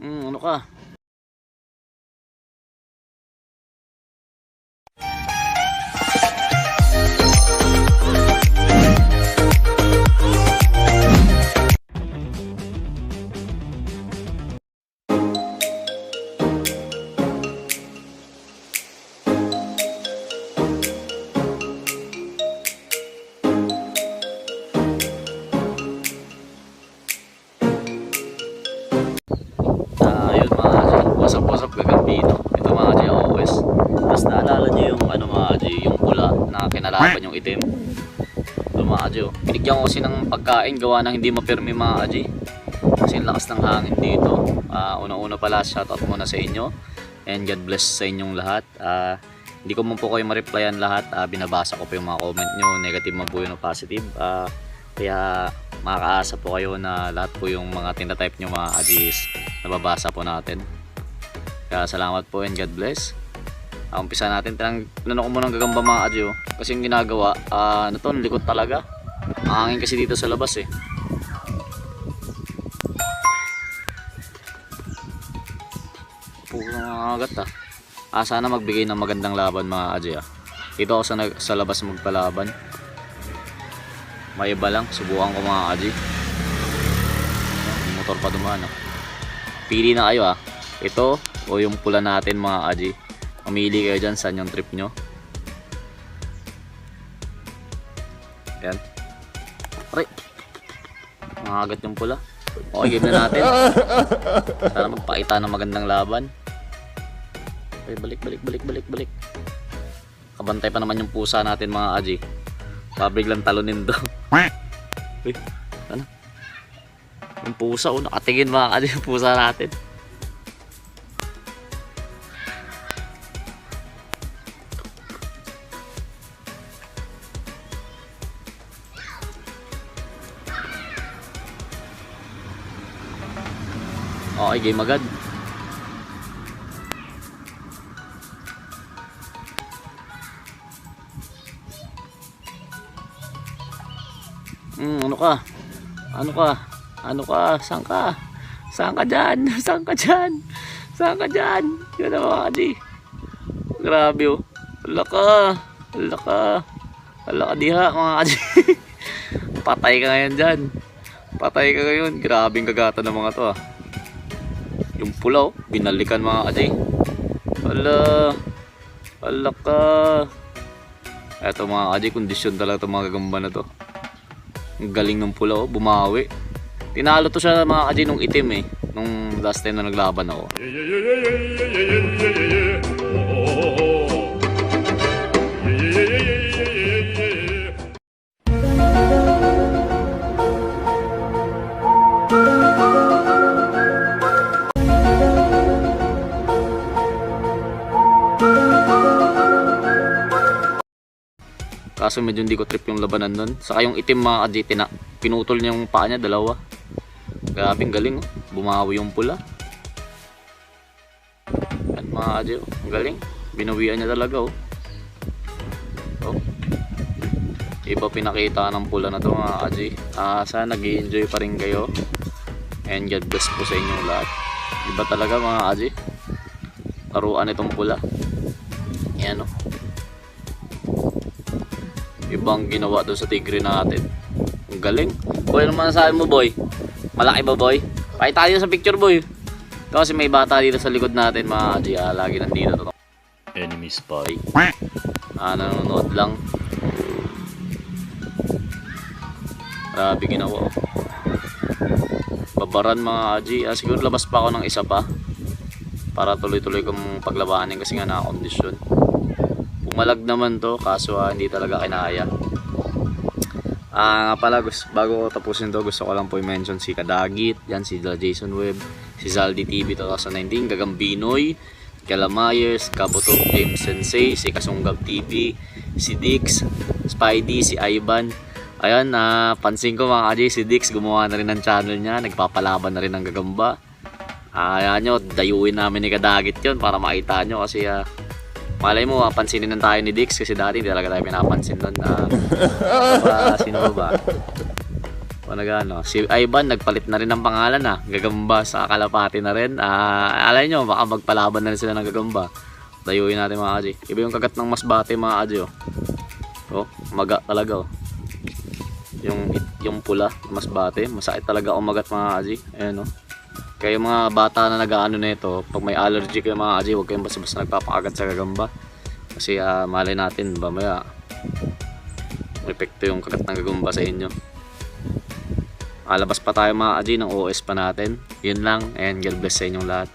Ano ka? Ayun mga G, what's up, what's up gagambino. Ito mga G, OS. Mas naalala niyo yung ano mga G, yung pula na kinalaban yung itim. Ito mga G, oh. Binigyan ko kasi ng pagkain gawa ng hindi mapirmi mga G. Kasi ang lakas ng hangin dito. Una-una pala, shoutout muna sa inyo. And God bless sa inyong lahat. Hindi ko man po kayo ma-replyan lahat. Binabasa ko po yung mga comment nyo. Negative man po yun o positive. Kaya makakaasa po kayo na lahat po yung mga tinatype nyo mga Agis nababasa po natin. Kaya salamat po and God bless. Umpisa natin. Tinanong ko muna ang gagamba mga Aji, oh. Kasi yung ginagawa, ano to, ang likot talaga. Ang hangin kasi dito sa labas eh. Puro mga agat ah. Sana magbigay ng magandang laban mga Aji ah. Dito ako sa labas magpalaban. May iba lang, subukan ko mga Aji. May motor pa dumaan ah. Pili na kayo ah. Ito o yung pula natin mga Aji. Mamili kayo dyan saan yung trip nyo. Ayan. Aray! Nangagat yung pula. Okay, game na natin. Sana magpakita ng magandang laban. Okay, balik, balik, balik, balik, balik. Kabantay pa naman yung pusa natin mga Aji. Baka biglang talunin to. Uy, ano? Yung pusa, oh, nakatingin mga Aji yung pusa natin. Okay, game agad. Ano ka? Ano ka? Ano ka? Saan ka? Saan ka dyan? Saan ka dyan? Saan ka dyan? Yun ang mga kaji. Grabe oh. Ala ka. Ala ka. Ala ka diha mga kaji. Patay ka ngayon dyan. Patay ka ngayon. Grabing kagata ng mga to ah. Yung pula oh, binalikan mga kaji. Ala. Ala ka. Eto mga kaji, kondisyon talaga itong mga gagamba na to. Ang galing ng pula oh, bumawi. Tinalo to siya mga kaji nung itim eh. Nung last time na naglaban ako. Yeah, yeah, yeah, yeah, yeah, yeah, yeah, yeah, yeah. Oh, oh, oh. Yeah, yeah, yeah, yeah, yeah, yeah, yeah, yeah. Kaso medyo hindi ko trip yung labanan nun. Saka yung itim mga kaji, pinutol niya yung paa niya, dalawa. Grabe, ang galing oh. Bumawi yung pula. At mga kaji, oh, ang galing. Binawian niya talaga oh. Oh. Iba pinakita ng pula na to mga kaji. Sana nag-i-enjoy pa rin kayo. And God bless po sa inyong lahat. Iba talaga mga kaji. Laruan itong pula. Ayan oh. Ibang ginawa doon sa tigre natin. Ang galing. Boy, ano masasabi mo, boy? Malaki ba, boy? Pakita tayo sa picture, boy. Ito kasi may bata dito sa likod natin, mga kaji. Lagi nandito to. Enemy spy. Nanonood lang. Grabe ginawa, oh. Babaran, mga kaji. Siguro labas pa ako ng isa pa. Para tuloy-tuloy kong paglabanin kasi nga nakakondisyon. Pumalag naman to, kaso hindi talaga kinaya. Nga pala, bago ko tapusin to, gusto ko lang po i-mention si Kadagit, yan si Jason Webb, si Zaldi TV 2019, Gagambinoy, Kela Myers, Kabuto James Sensei, si Kasunggab TV, si Dix, Spidey, si Ivan. Ayan, pansin ko mga ka-J, si Dix gumawa na rin ng channel niya, nagpapalaban na rin ng gagamba. Ayan nyo, dayuin namin ni Kadagit yun para makita nyo kasi malay mo, pansinin na tayo ni Dix kasi dati hindi talaga tayo pinapansin doon. Sino ba? Panagano. Si Ivan nagpalit na rin ng pangalan ah. Gagamba sa Kalapati na rin. Ah, alay nyo, baka magpalaban na rin sila ng gagamba. Dayuin natin, mga kaji. Iba yung kagat ng masbate, mga kaji, oh. Oh, maga talaga oh. Yung pula, masbate, masakit talaga umagat, mga kaji. Ayan oh. Kaya yung mga bata na nag-aano na ito, pag may allergy kayo, mga kaji, huwag kayong basta-basta nagpapakagat sa gagamba. Kasi malay natin, ba maya epekto yung kagat ng gagamba sa inyo. Alabas pa tayo, mga kaji, ng OS pa natin. Yun lang and God bless sa inyong lahat.